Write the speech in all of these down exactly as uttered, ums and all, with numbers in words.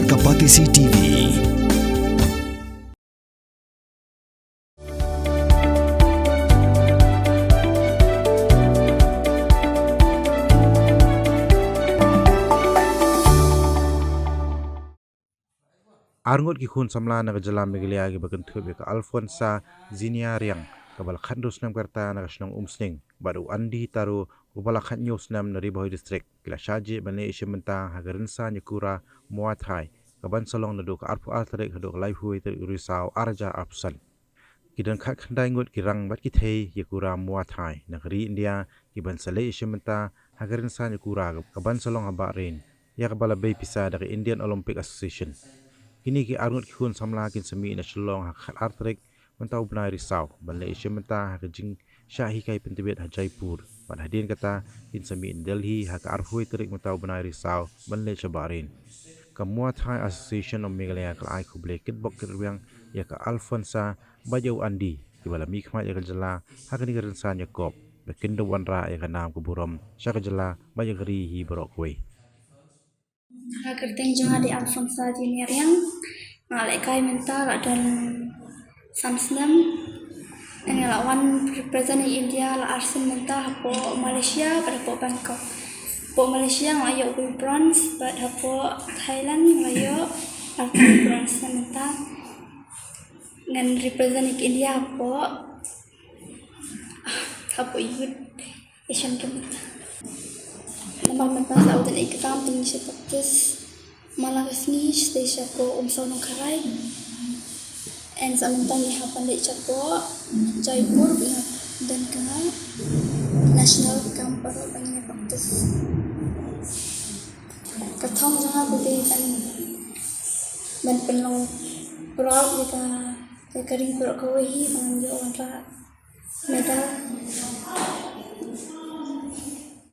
Ka Batesi T V. Arngut ki khun samla na ka jylla Meghalaya kiba kynthup ïa ka Alfonsa Zinia Riang, kaba la khathynriew snem ka rta na ka shnong Umsning, bad u Andy Taro, uba la khathynñiew snem na Ri Bhoi District, ki la shah jied ban leit shim bynta ha ka rynsan ïakura Muay Thai, kaban sa long naduh ka arphew ar tarik haduh ka laiphew wei tarik u Risaw arhajar arphew san. Ki don khatkhyndai ngut ki rang bad ki thei ïakura Muay Thai na ka ri India, kiban sa leit shim bynta ha ka rynsan ïakura kaban sa long ha Bahrain, ïa kaba la bei pisa da ka Indian Olympic Association. Kine ki arngut ki khun samla kin sa mih na Shillong ha ka khatar tarik mynta u bnai Risaw ban leit shim bynta ha ka jingshah hikai pyntbit ha Jaipur, bad hadien kata kin sa mih na Delhi ha ka arphew wei tarik mynta u bnai Risaw ban leit sha Bahrain. Ka Muay Thai Association of Meghalaya ka la ai khublei kitbok kitrwiang ïa ka Alfonsa bad ïa u Andy, kiba la mihkhmat ïa ka jylla ha kane ka rynsan ïakop, ba kin da wanrah ïa ka nam ka burom sha ka jylla bad ïa ka ri hi baroh kawei. Ha, kyrteng jong nga dei Alfonsa Junior Riang. Nga lehkai mynta la don san snem. Nga la wan represent ïa India la ar sien mynta hapoh Malaysia bad hapoh Bangkok. Hapoh Malaysia nga la ïoh gold bronze bad hapoh Thailand nga la ïoh arphew bronze. Mynta ngan represent ïa ka India hapoh, hapoh Youth Asian Games mynta. Namar mynta sa u dang exam, te ngi sa practice man la ka sngi sha sha ko Umsaw Nongkharai. And sa mynta ngi hap ban leit sha ko Jaipur, ngi don ka national camp baroh ba ngin practice. Ka thong jong nga ka dei ban, ban pynlong proud ïa ka, ïa ka ri baroh kawei hi, ban ïoh wanrah medal.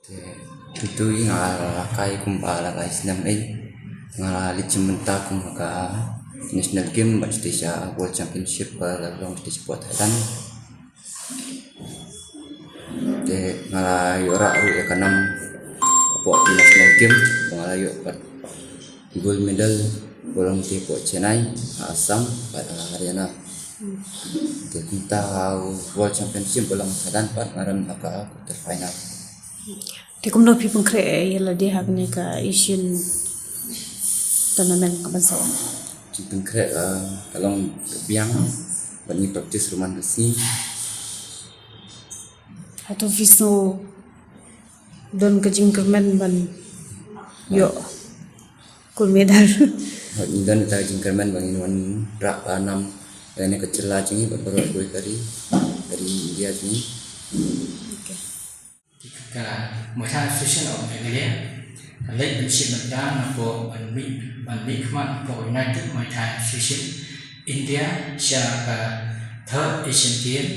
Te, tu tu hi nga la kai kumba la lai snem ei. Nga la leit shim bynta kum ha ka National Game bad shatei sha World Championship ba la long shatei sha Thailand. Te nga la ïoh rah ruh ïa ka nam hapoh National Game, nga la ïoh pat gold medal, ba long te hapoh Chennai, ha Assam bad ha Haryana. Te kumta ha World Championship ba long ha Thailand pat nga rem ha ka quarter final. Te kumno phi pynkhreh ïa lade ha kane ka Asian tournament kaban sa wan? Jingpynkhreh, ah, ka long biang, bad ngi practice ruh man ka sngi. Hato phi sngew don ka jingkyrmen ban ïoh gold medal? Hooid, ngi don ka jingkyrmen ba ngin wanrah ka nam ïa kane ka jylla jong ngi bad baroh kawei ka ri, ka ri India jong ngi. Okay. Ka Muay Thai Association of Meghalaya ka leit ban shim bynta napoh ban mih, ban mihkhmat napoh United Muay Thai Association India sha ka third Asian Game,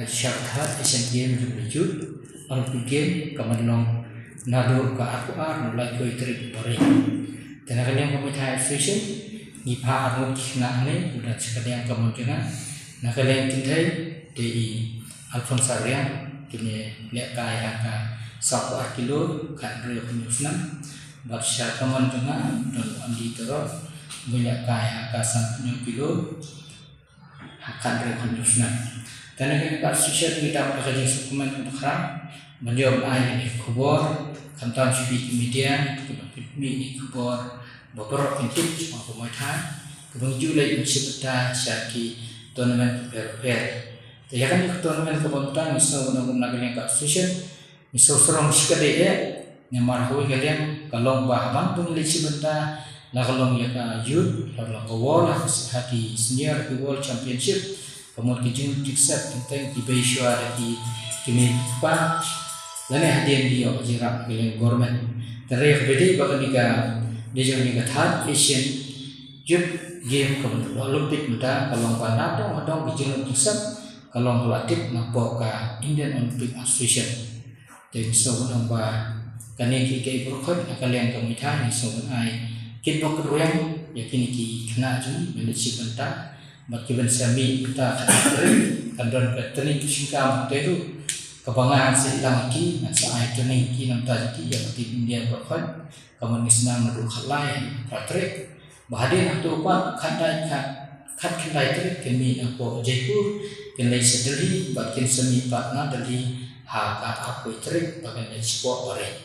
sha ka third Asian Game jong ka Youth Olympic Game kaban long naduh ka arphew ar haduh laiphew tarik February. Te na ka liang ka Muay Thai Association ngi phah arngut ki khynnah hangne, bad na ka liang ka mon jong nga, na ka liang kynthei te i Alfonsa Riang, kine lehkai ha ka sawphew ar kilo, khathynriew hynñiew snem. Bad sha ka mon jong nga don u Andy Taro, ba lehkai ha ka sanphew hynñiew kilo, ha khathynriew hynñiew snem. Te na ka liang ka association ngi dap da ka jingsngewkmen kaba khraw ban ïoh ban ai ïa kine ki khubor, khamtam sha phi ki media kiba pynmih ïa kine ki khubor ba baroh phin tip shaphang ka Muay Thai, kaba ngi ju leit ban shim bynta sha ki tournament bapher bapher. Te ïa kane ka tournament kaba mynta ngi sngew ban ong na ka liang ka association ngi sngew sarong shikatdei eh, namar ha kawei ka liang ka long ba haba ngi leit shim bynta, la ka long ïa ka youth, la ka long ka world, ha ki senior, ha ki world championship, ka mut ki jingïaseng jingïaseng teng teng ki bei shuwa da ki, ki mei ki kpa, lane hadien ngi ïoh ka jingïarap na ka liang ka government. Te hynrei kaba dei ba kane ka dei jong kane ka third Asian Youth Game, ka mut Olympic mynta, ka long ba na dong ha dong ki jingïaseng jingïaseng ka long ba la tip napoh ka Indian Olympic Association. Te ngi sngew ban ong ba kane ki kaei baroh khoit na ka liang ka Muay Thai ngi sngew ban ai kitbok kitrwiang ïa kine ki khynnah jong ngi ban leit shim bynta bad kiban sa mih bynta khatar kan don ka training jingkam hangtei ruh, Kaba nga sa ïalang ïa ki, ngan sa ai training ïa ki namar ïa ka Team India baroh khoit. Ka mut ngi sdang naduh khatlai haduh khatar tarik. Ba hadien hato pat khatkhyndai, khat, khatkhyndai tarik kin mih na hapoh Jaipur, kin leit sha Delhi, bad kin sa mih pat na Delhi ha ka arphew tarik ba kin leit shapoh Bahrain.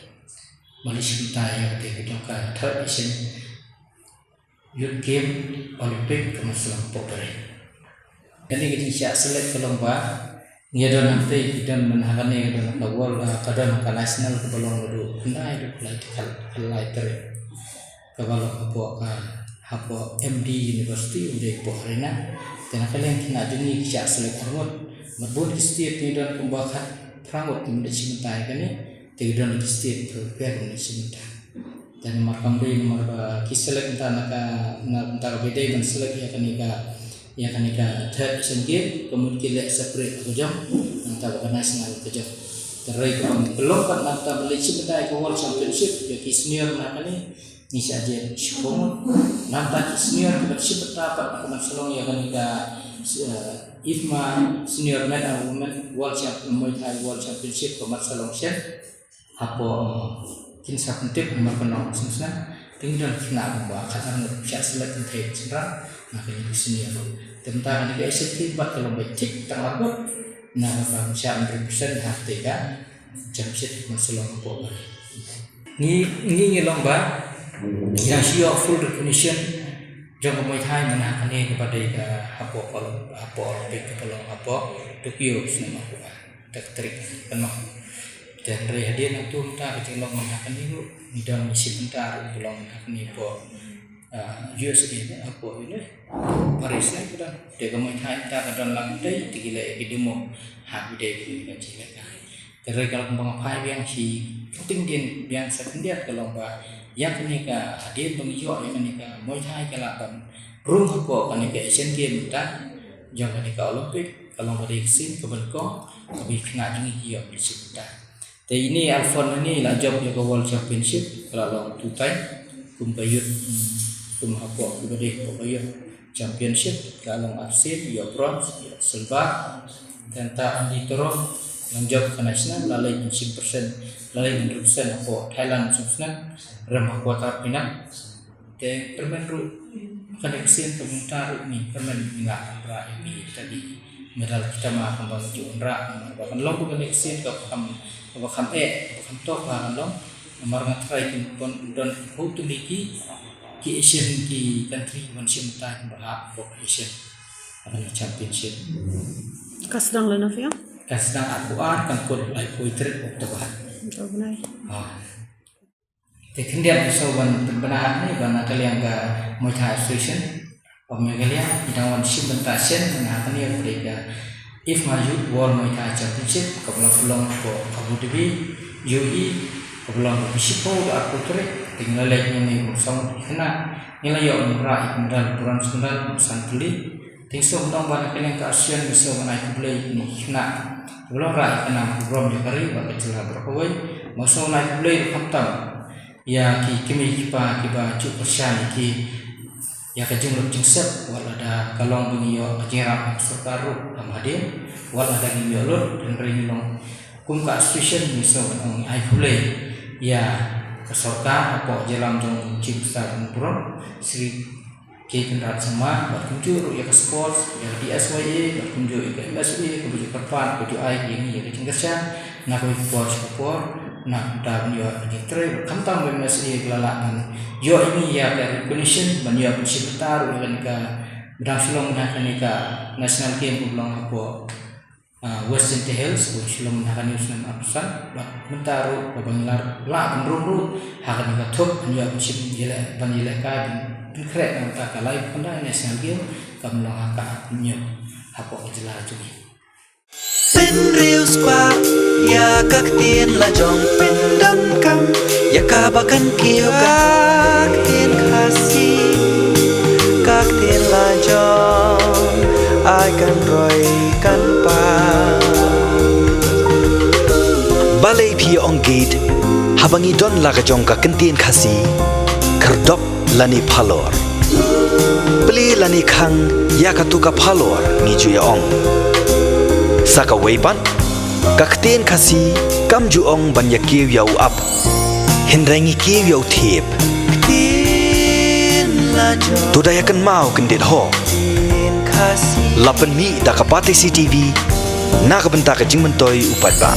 Ban leit shim bynta ïa kata ka jingkynmaw ka third edition Youth Game Olympic ka ban sa long hapoh Bahrain. Kane ka jingshah select ka long ba ngi ïa don hangtei, ki don mynta ha kane ka don ka world, ah, ka don ka national kaba long naduh khyndai haduh khatlai, khatlai tarik. Kaba long hapoh ka, hapoh M D University, ym dei hapoh Haryana. Te na ka liang khynnah jong ngi ki shah select arngut. Bad bun ki state ki don kumba khatphra ngut ki mih shim bynta ïa kane. Te ki don ki state kiba pher ki mih shim bynta. Te namar kam dei namar ba ki select mynta na ka, na mynta kaba dei ban select ïa kane ka, ïa kane ka third Asian Game, ka mut ki leh separate ka jong, nangta ba ka national ka jong. Te hynrei kaba long pat nangta ba leit shim bynta ïa ka World Championship, ïa ki senior na kane, ngi shah jied shiphew ngut. Nangta ki senior kiba shim bynta pat ka ban sa long ïa kane ka, eh, IFMA Senior Men and Women World Champ-, Muay Thai World Championship ka ban sa long shen. Hapoh, kin sa pyntip namar ka nong sngewsih. Te ngi don khynnah kumba khatar ngut shah select kynthei shynrang na kane ka senior. Te mynta kane ka Asian Games pat ka long ba thik tang arngut na kaba shah represent ha kata ka championship ka ban sa long hapoh Bahrain. Ngi, ngi, ngi long ba ngi dang shu ïoh full recognition jong ka Muay Thai mynta ha kane kaba dei ka hapoh Olymp-, hapoh Olympic kaba long hapoh Tokyo snem arphew ar. Dak trik kan mo. Te hynrei hadien nangta mynta ka jinglong mynta kane ruh ngi don ngi shim bynta ruh ba long mynta kane hapoh, ah, U S A ne, hapoh ine, Paris ne ka don. Te ka Muay Thai mynta ka don lang tei, te ki leh ki demo ha ki dei ki ka jingeh ka. Te hynrei ka long ba nga phai biang shi, ka teng dien biang sa khyndiat ka long ba ïa kane ka hadien ba ngi ïoh ïa kane ka Muay Thai ka lah ban rung hapoh kane ka Asian Game mynta, jong kane ka Olympic. Ka long ka dei ka sien kaba nyngkong kaba ki khynnah jong ngi ki ïoh ban shim bynta. Te ine Alfon ine la jop ïa ka World Championship, ka la long two time kum ka youth, mm, kum hapoh kaba dei hapoh ka youth championship, ka la long arsien, ïoh bronze, ïoh silver. Te mynta Andy Toro la jop ka national, la leit ban shim percent, la leit ban represent hapoh Thailand shisnem, rem ha quarter final. Te kyrmen ruh kane ka sien ka bynta ruh ngi kyrmen ngi lah ban rah ïa ki ta ki medal ki tama kumba ngi ju wanrah namar ba kan long ruh kane ka sien kaba kham, kaba kham eh, kaba kham top ba kan long. Namar nga tharai kin pon don hynriew tylli ki, ki Asian ki country ban shim bynta kiba hap hapoh Asian, ah, championship. Ka sdang lano phi ong? Ka sdang arphew ar, kan kut laiphew tarik October. October. Ah. Te khyndiat ngi shu wan pynbna hangne ba na ka liang ka Muay Thai Association of Meghalaya, ngi dang wan shim bynta shen mynta hangne, ka dei ka IFMA Youth World Muay Thai Championship kaba la pynlong hapoh Abu Dhabi, U A E, kaba long ka shiphew haduh arphew tarik. Te ngi la leit ngi kum sawphew khynnah, ngi la ïoh ban rah ïa ka medal bronze medal kum san tylli. Te ngi sngewbha ban ong ba na ka liang ka association ngi sngewbha ban ai khublei ïa kine ki khynnah kiba la wanrah ïa ka nam ka burom jong ka ri bad ka jylla baroh kawei. Ngi sngewbha ban ai khublei ruh khamtam ïa ki kmie ki kpa kiba ju kyrshan ïa ki ïa ka jinglut jingsep, wat lada ka long ba ngi ïoh ka jingïarap na ka sorkar ruh ha hadien, wat lada ngim ïoh lut, hynrei ngi long kum ka association ngi sngewbha ban ong ai khublei ïa ka sorkar hapoh jingïalam jong u Chief Minister baburom Shri K Conrad Sangma, bad kumjuh ruh ïa ka sports, ïa ka D S Y A, bad kumjuh ïa ka M S W A, kaba ju kyrpad, kaba ju ai ïa ngi ïa ka jingkyrshan na kawei ka por sha ka por, na ka bynta ban ïoh ïa ka jingtrei, bad khamtam ba M S W A ka la lah ban ïoh ïa ngi ïa ka recognition ban ïoh ban shim bynta ruh ïa kane ka, ba dang shu long na kane ka National Game kaba long hapoh ah, West Jaintia Hills, kaba shu long mynta ha kane u snem arphew san, bad mynta ruh kaba ngi la lah ban rung ruh ha kane ka thup ban ïoh ban shim ïaleh, ban ïalehkai ban pynkhreh na kata ka laiphew khyndai National Game kaba long ha ka Arphew Hynñiew hapoh ka jylla jong ngi. Pynriewspah ïa ka ktien la jong, pyndonkam ïa kaba kan kiew ka ktien Khasi, ka ktien la jong, ai kan roi kan pang. Balei phi ong gate haba ngi don la ka jong ka ktien Khasi? Khyrdop lane phalor, plie lane khang ïa katu ka phalor, ngi ju ïa ong. Sa kawei pat, Ka ktien Khasi kam ju ong ban ïa kiew ïa u ap, hynrei ngi kiew ïa u thiep. To da ïa kynmaw kyndit ho. La pynmih da ka Batesi TV na ka bynta ka jingmyntoi u paidbah.